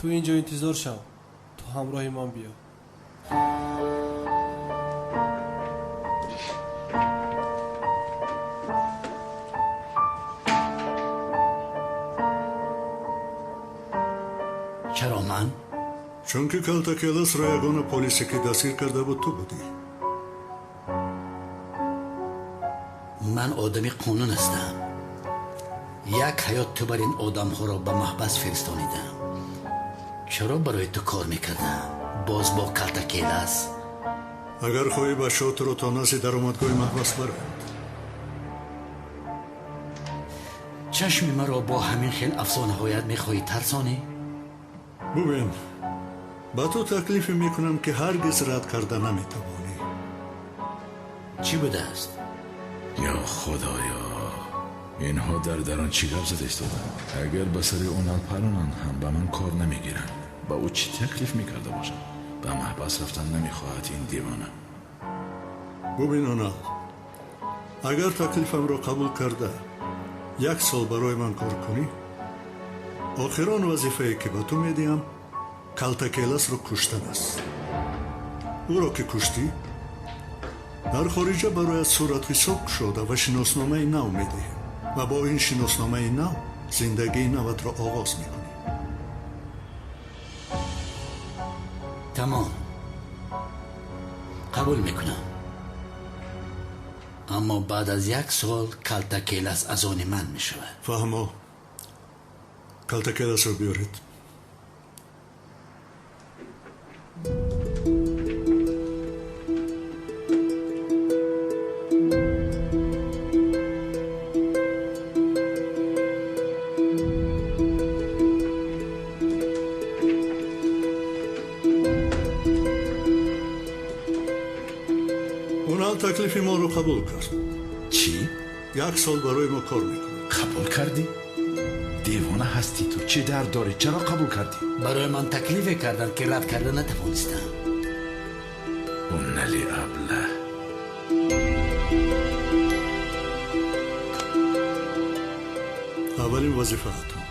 Ту инҷо интизор шав, ту ҳамроҳи ман биё. Чаро ман? Чунки Калтакеласро ягона полисе ки дастгир карда буд ту будӣ. Ман одами қонун ҳастам. Як ҳаёт ту бар ин одамҳоро ба маҳбас фиристонидам. Чаро барои ту кор мекардам? Боз бо Калтакелас. Агар хоҳӣ бачаҳо туро то назди даромадгоҳи маҳбас баранд. Чашми маро бо ҳамин хел афсонаҳоят мехоҳӣ тарсонӣ? Бубин, ба ту таклифе мекунам ки ҳаргиз рад карда наметавонӣ. Чӣ будааст? Ё худоё, инҳо дар дарон чӣ гап зада истоданд? Агар ба сари Онал паронанд ҳам ба ман кор намегиранд. Ба ӯ чӣ таклиф мекарда бошам? Ба маҳбас рафтан намехоҳад ин девона. Бубин Онал, агар таклифамро қабул карда як сол барои ман кор кунӣ, охирон вазифае ки ба ту медиҳам Калтакеласро куштан аст. Ӯро ки куштӣ, дар хориҷа барояд суратҳисоб кушода ва шиносномаи нав медиҳем ва бо ин шиносномаи нав зиндагии наватро оғоз мекунӣ. Тамом, қабул мекунам. Аммо баъд аз як сол Калтакелас аз они ман мешавад. Фаҳмо. Калтакеласро биёред. Онал таклифи моро қабул кард. Чӣ? Як сол барои мо кор мекунад. Қабул кардӣ? Девона ҳастӣ ту, чӣ дард дорӣ? Чаро қабул кардӣ? Барои ман таклифе карданд ки рад карда натавонистам. Онали аблаҳ. Аввалин вазифаатон